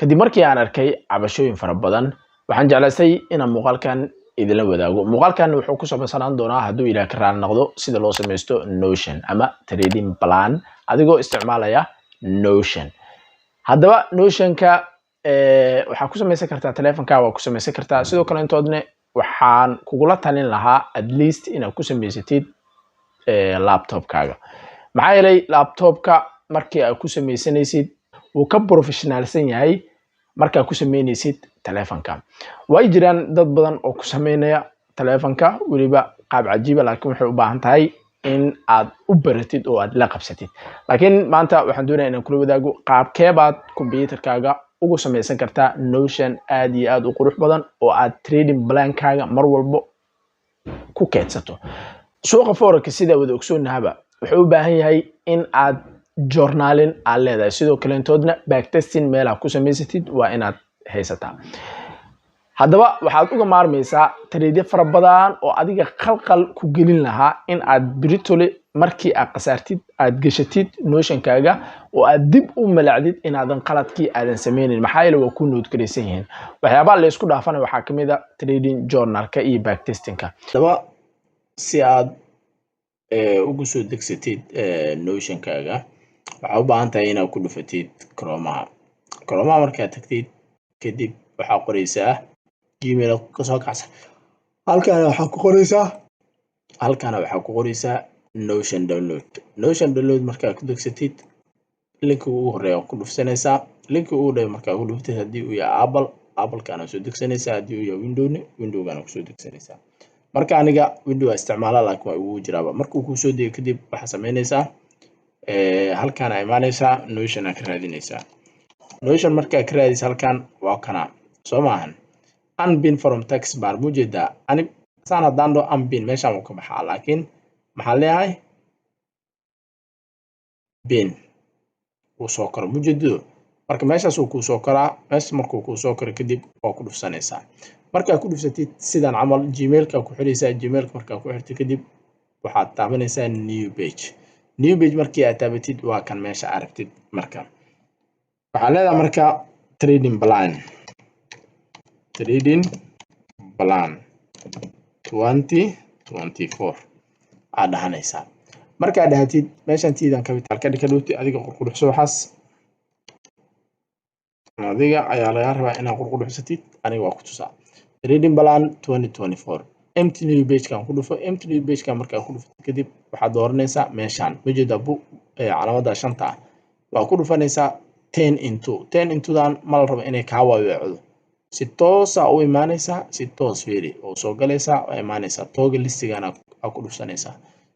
Kadib markii aan arkay cabashooyin fara badan, waxaan jeclaystay inaan muuqaalkan idinla wadaago. Muuqaalkan wuxuu ku saabsanaan doonaa, hadduu Ilaah ka raali noqdo, sida loo samaysto Notion ama trading plan adigoo isticmaalaya Notion. Haddaba Notionka waxaa ku samaysan kartaa telefonka, waa ku samaysan kartaa. Sidoo kale intoodne waxaan kugula talin lahaa at least inaad ku samaysatid laptopkaaga, maxaa yeelay laptopka markii aad ku samaysanaysid wuu ka professionalsan yahay markaad ku samaynaysid telefonka. Way jiraan dad badan oo ku sameynaya telefonka, weliba qaab cajiiba, laakiin waxay u baahan tahay in aad u baratid oo aad la qabsatid. Laakiin maanta waxaan doonaya inaan kula wadaago qaabkeebaad computerkaaga ugu samaysan kartaa Notion aad iyo aad u qurux badan oo aad trading plankaaga mar walbo ku keydsato. Suuqa forex, sida wada ogsoonnahaba, wuxuu u baahan yahay in aad journaling aad leedahay. Sidoo kaleentoodna backtesting meel aad ku samaysatid waa inaad haysataa. Haddaba waxaad uga maarmaysaa tradeyo fara badan oo adiga khalqal ku gelin lahaa in aad britole markii aad khasaartid aad geshatid Notionkaaga oo aad dib u malacdid inaadan qaladkii aadan sameynin, maxaa yeele waa ku note garaysan yihiin. Waxyaabaha la isku dhaafana waxaa kamid a trading journalka iyo backtestingka. Haddaba si aad ugu soo degsatid Notionkaaga, waxaa u baahan tahay inaad ku dhufatid Chromaha. Chromaha markaad tagtid kadib, waxaa qoraysaa Gmail kasoo kacsa. Halkaana waxaa ku qoraysaa Notion download. Notion download markaad ku degsatid, linkiga ugu horeeya ku dhufsanaysaa. Linkiga ugu horeeya markaa ku dhufatid, haddii uu yahay Apple, Applekaana soo degsanaysaa. Haddii uu yahay Windowne, Windowgana kusoo degsanaysaa. Marka aniga Window isticmaala, laakiin waa igu jiraaba. Markuu kuu soo dego kadib, waxaa sameynaysaa halkaan aa imaanaysaa, Notion aa ka raadinaysaa. Notion markaa ka raadisa, halkan waa kana, soo maahan? Unpin from taskbar mujeedaa. Ani saan haddaan dhaho unpin, meeshaan wuu ka baxaa, laakiin maxaan leeyahay? Pin wuu soo koro mujeedado. Marka meeshaas wuu kuu soo koraa. Meesha markuu kuu soo koro kadib, waa ku dhufsanaysaa. Markaa ku dhufsatid sidan camal, Gmailka ku xiraysaa. Gmailka markaa ku xirtid kadib, waxaad taabanaysaa new page. New page markii aad taabatid, waa kan meesha aragtid. Marka waxaa leedahay marka trading plan, trading plan 2024 aad dhahanaysaa. Markaad dhahatid, meeshan tiidan capital ka dhig. Dhowti adiga qurquruxso. Waxaas adiga ayaa lagaa rabaa inaad qurquruxsatid. Aniga waa ku tusaa. Trading plan 2024, empty new page-kan ku dhufo. Empty new page-kan markaa ku dhufatid kadib, waxaad dooranaysaa meeshaan majeeda bu calaamadda shanta ah, waa ku dhufanaysaa. 10 into 10 intodan ma la rabo inay kaa waaweecdo. Si toosa u imaanaysaa, si toos fiiri oo soo galaysaa, waa imaanaysaa toggle listigana aa ku dhufsanaysaa.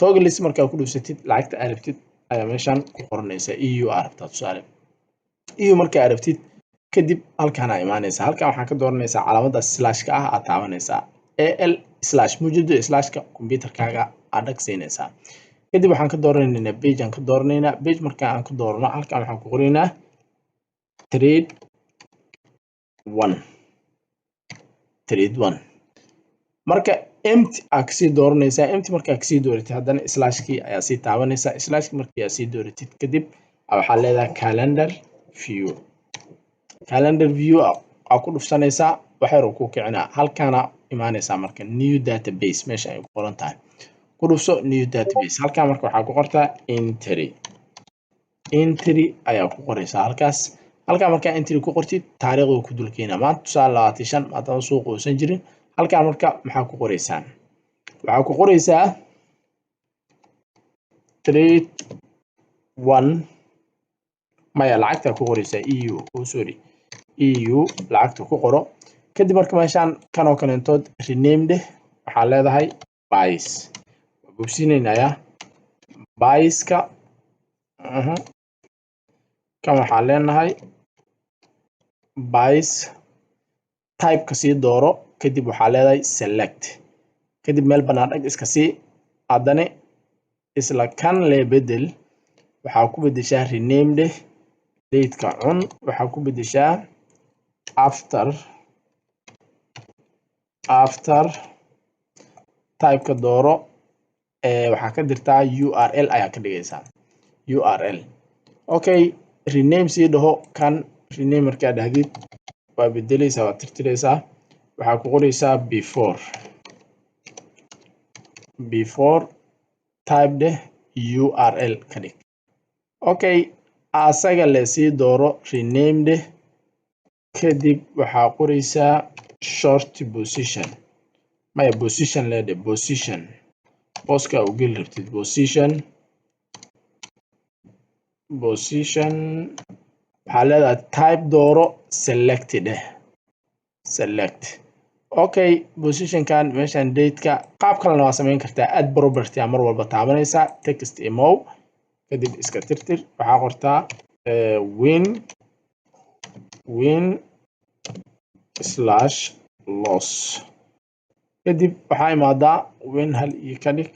Toggle list markaa ku dhufsatid, lacagta aad rabtid ayaa meeshan ku qoranaysaa. EU aa rabtaa, tusaale EU. Markaa aad rabtid kadib, halkaan aa imaanaysaa. Halkaan waxaa ka dooranaysaa calaamadda slashka ah, aad taabanaysaa al slash mujado. Slashka computerkaaga aad dhag siinaysaa. Kadib waxaan ka dooranaynaa page, aan ka dooranaynaa page. Marka aan ka doorano, halkaan waxaan ku qoraynaa trade one, trade one. Marka empty aa kasii dooranaysaa. Empty markaa kasii dooratid, haddana slashkii ayaa sii taabanaysaa. Slashkii markii aad sii dooratid kadib, waxaa leedahay calendar view. Calendar view aa ku dhufsanaysaa, wax yar uu ku kicinaa. Halkaana imaanaysaa. Marka new database meesha ay ku qoran tahay ku dhufso. New database halkaan marka waxaa ku qortaa entry. Entry ayaa ku qoraysaa halkaas. Halkaan markaa entry ku qortid, taariikhdu ku dul keenaa. Maanta tusaale 25, maadaama suuqa uusan jirin. Halkaan marka maxaa ku qoraysaan? Waxaa ku qoraysaa trade one. Maya, lacagtaa ku qoraysaa EU. Oh sorry, EU lacagta ku qoro. Kadib marka meeshaan kan oo kaleentood rename dheh. Waxaa leedahay buys. Waa bogsiinaynayaa buyska. Kan waxaa leenahay buys. Typeka sii dooro. Kadib waxaa leedahay select. Kadib meel bannaan dhag iska sii. Haddana isla kan lee bedel. Waxaa ku bedeshaa rename dheh, dateka cun. Waxaa ku bedeshaa after. After typeka dooro. Waxaa ka dirtaa URL ayaa ka dhigaysaa, URL. Okay, rename sii dhaho kan. Rename markaa dhahdid, waa bedeleysaa, waa tirtireysaa. Waxaa ku qoreysaa before. Before type dheh, URL ka dhig. Okay, asaga le sii dooro, rename dheh. Kadib waxaa qoreysaa short position, maya, position le dheh. Position, booska u geli rabtid. Position, position waxaa leedahay type dooro, select dheh, select. Okay, positionkan meeshan dateka qaab kalena waa samayn kartaa. Add property aa mar walba taabanaysaa, text imow, kadib iska tirtir. Waxaa qortaa win, win slash loss. Kadib waxaa imaadaa win hal iyo ka dhig.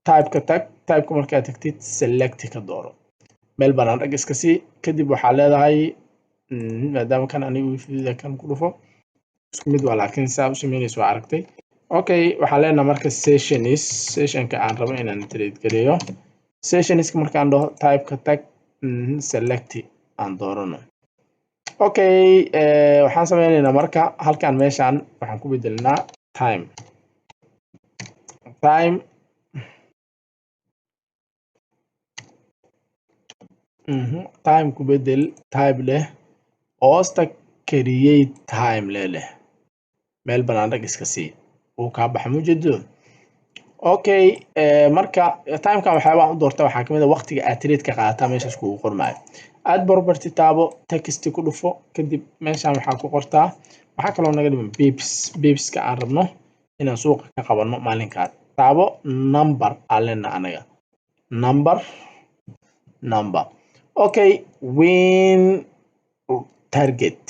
Typeka tag. Typeka markaad tagtid, select ka dooro, meel banaan dhag iska sii. Kadib waxaa leedahay, maadaama kan aniga uu fududa, kan ku dhufo. Isku mid waa, laakiin saa u sameynayso waa aragtay. Okay, waxaan leenahay marka sessions, sessionka aan rabo inaan trade gareeyo. Sessionska markaan dhaho, typeka tag, select aan doorano. Okay, waxaan sameynaynaa marka halkan meeshan waxaan ku bedelnaa time, time. Time ku bedel, type leh, hoosta create time leh, meel banaan dhag iska sii, uu kaa baxa mujeedo. Okay, marka timekan waxyaabaan u doorta waxaa kamid ah waqtiga aad trade ka qaadataa meeshaas kugu qormaayo. Add property taabo, text ku dhufo. Kadib meeshan waxaa ku qortaa, waxaa kaloo naga dhiman pips, pipska aan rabno inaan suuqa ka qabanno maalinkaa. Taabo, number aan leenahay anaga, number, number. Okay, win target.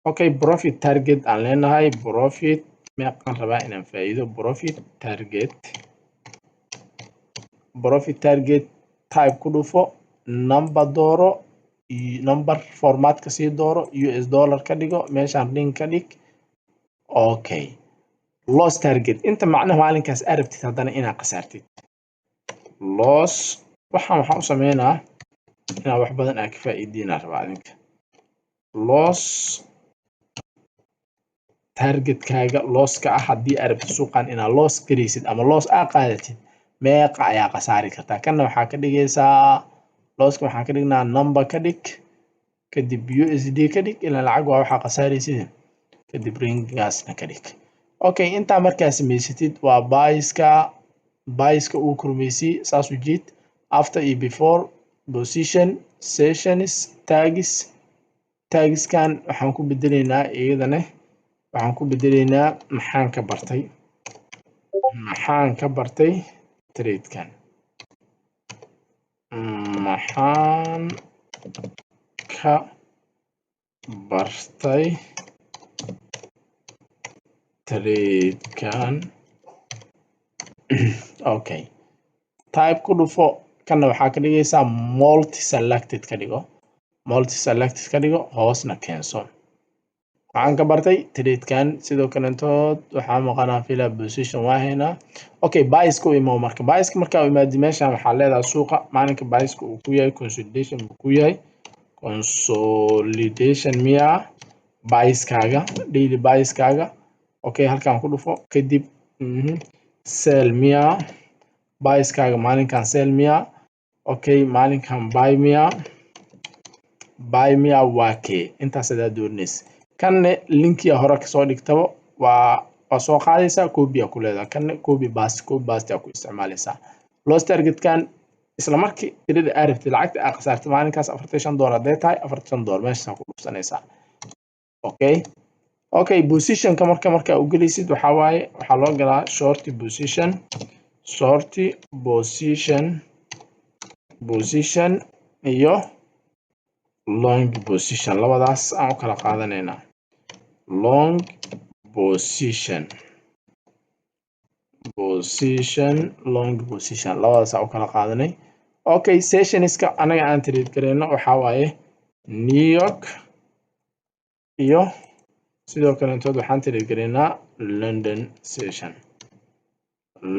Okay, profit target aan leenahay. Profit meeqaan rabaa inaan faa'iido? Profit target, profit target type ku dhufo, number dooro, number formatka sii dooro, US dollar ka dhigo, meeshaan link ka dhig. Okay, loss target, inta macnaha maalinkaas aad rabtid haddana inaad khasaartid. Loss waxaan u sameynaa inaan wax badan aa ka faa'iideynaa rabaa adinka. Loss targetkaaga losska ah, haddii aad rabtid suuqan inaad loss garaysid ama loss aa qaadatid, meeqa ayaa khasaari kartaa? Kanna waxaa ka dhigaysaa, losska waxaan ka dhignaa number ka dhig, kadib USD ka dhig, ilaa lacag waa waxaa khasaaraysid. Kadib ringaasna ka dhig. Okay, intaa markaa samaysatid, waa biaska, biaska uu kurmaysay saas u jiid. After iyo before, position, sessions, tags. Tagskan waxaan ku bedeleynaa, iyadana waxaan ku bedeleynaa maxaan ka bartay, maxaan ka bartay tradekan, maxaan ka bartay tradekan. Okay, type ku dhufo. Kanna waxaa ka dhigaysaa multi selected ka dhigo, multi selected ka dhigo, hoosna keenso. Waxaan ka bartay tradekan. Sidoo kalentood waxaa maqanaa fila position waa haynaa. Okay, biaska u imow. Marka biaska markaa u imaadi, meeshan waxaa leedahay suuqa maalinka biaska uu ku yahay consolidation buu ku yahay. Consolidation miyaa biaskaaga, daily biaskaaga? Okay, halkan ku dhufo. Kadib sell miyaa biaskaaga maalinkan? Sell miyaa? Okay, maalinkan buy miyaa? Buy miyaa? Waa kee? Intaas adaa dooranaysa. Kanne linkiya hore kasoo dhigtaba waa soo qaadaysaa, copy aa ku leedahay. Kanne copy paste, copy paste aa ku isticmaalaysaa. Loss targetkan isla markii tirada aa rabtid, lacagta aa khasaartay maalinkaas $45 hadday tahay, $45 meeshaas ku dhufsanaysaa. Okay, okay, positionka marka markaa u gelaysid waxaa waaye, waxaa loo galaa short position, short position, position iyo long position, labadaas aan u kala qaadanaynaa. Long position, position, long position, labadaas aan u kala qaadanay. Okay, sessionska anaga aan trade gareyno waxaa waaye New York iyo sidoo kalentood waxaan trade gareynaa London session,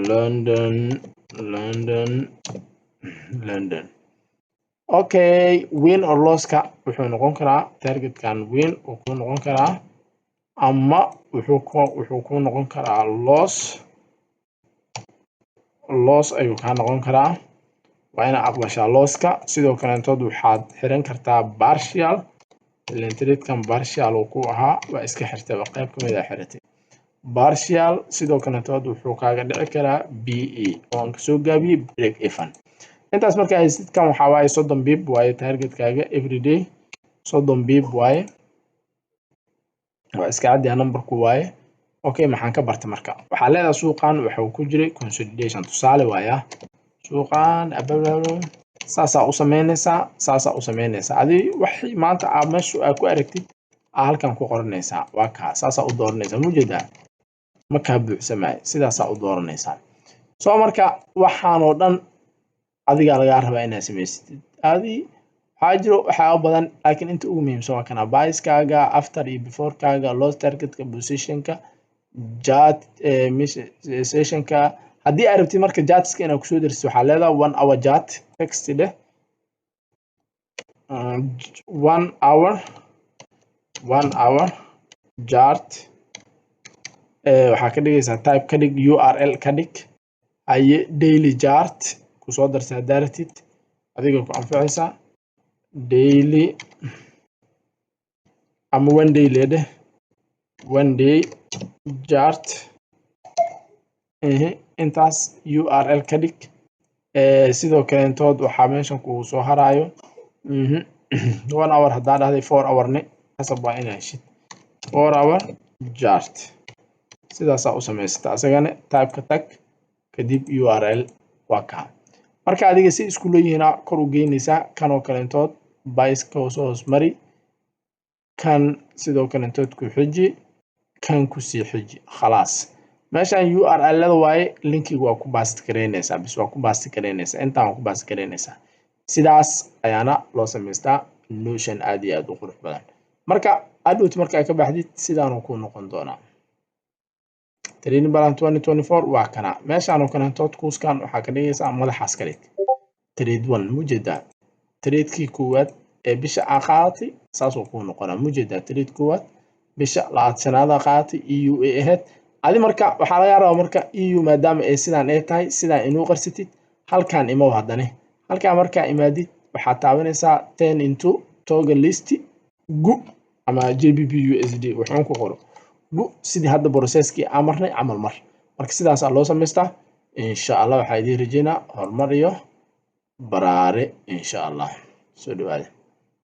London, London, London. Okay, win or losska wuxuu noqon karaa targetkan win uu ku noqon karaa ama wuxuu ku noqon karaa loss. Loss ayuu kaa noqon karaa. Waa inaad aqbashaa losska. Sidoo kaleentood waxaad xiran kartaa partial, ileen tradekan partial uu ku ahaa, waa iska xirtay, qayb ka mid a xiratay partial. Sidoo kaleentood wuxuu kaaga dhici karaa BE oo aan kasoo gaabiyey break even. Intaas marka haysid, kan waxaa waaye 30 pip waaye targetkaaga everyday, 30 pip waaye, waa iska caddiya numberku waaye. Okay, maxaan ka bartay marka? Waxaa leedahay suuqan wuxuu ku jiray consolidation, tusaale waaya. Suuqan saasaa u sameynaysaa, saasaa u sameynaysaa. Adi wax maanta aa meesha aa ku aragtid aa halkan ku qoranaysaa, waa kaa saasaa u dooranaysaa. Mujeedaa, ma kaa buuxsamaayo, sidaasaa u dooranaysaa. So marka waxaan oo dhan adigaa lagaa rabaa inaad samaysatid. Adi waxaa jiro waxyaaba badan, laakiin inta ugu muhiimsan waa kana: biaskaaga, after iyo beforekaaga, loss targetka, positionka, chart sessionka. Haddii aad rabtid marka chartska inaad kusoo darisid, waxaa leedahay 1 hour chart, text dheh, 1 hour, 1 hour chart. Waxaa ka dhigaysaa type ka dhig, URL ka dhig. Haye, daily chart kusoo darsa haddaa rabtid, adiga ku anficaysaa daily ama one day leedheh, one day chart. Intaas URL ka dhig. Sidoo kaleentood waxaa meeshan kugu soo haraayo 1 hour haddaa dhahday, 4 hourne qasab waa inaa heshid 4 hour chart. Sidaasaa u samaysata asagana, typeka tag, kadib URL waa kaa. Marka adiga si isku leeyihiina kor u geynaysaa. Kanoo kaleentood biaska hoos hoos mari, kan sidoo kaleentood ku xiji, kan kusii xiji, khalaas. Meeshan URL-ada waaye, linkiga waa ku paste garaynaysaa bis, waa ku paste garaynaysaa, intaan waa ku paste garaynaysaa. Sidaas ayaana loo samaystaa Notion aad iyo aad u qurux badan. Marka adhowt marka ay ka baxdid, sidaanuu ku noqon doonaa trading plan 2024, waa kana. Meeshaan oo kaleentood kuuskan waxaa ka dhigaysaa madaxaas ka dhig trade one. Mujeedaa, tradekii koowaad ee bisha aa qaadatay saasuu kuu noqonaa. Mujeedaa, trade koowaad bisha labaad shanaada qaadatay, EU ay ahayd. Adi marka waxaa laga rabaa marka EU maadaama ay sidaan ay tahay, sidaan inuu qarsatid. Halkaan imow haddane, halkaan markaa imaadid waxaad taabanaysaa turn into toggle list gu ama GBP USD wuxuun ku qoro gu, sidii hadda processkii aan marnay camal mar. Marka sidaasaa loo samaystaa. Insha Allah waxaa idiin rajeynaa horumar iyo baraare, insha Allah. Soo dhawaada.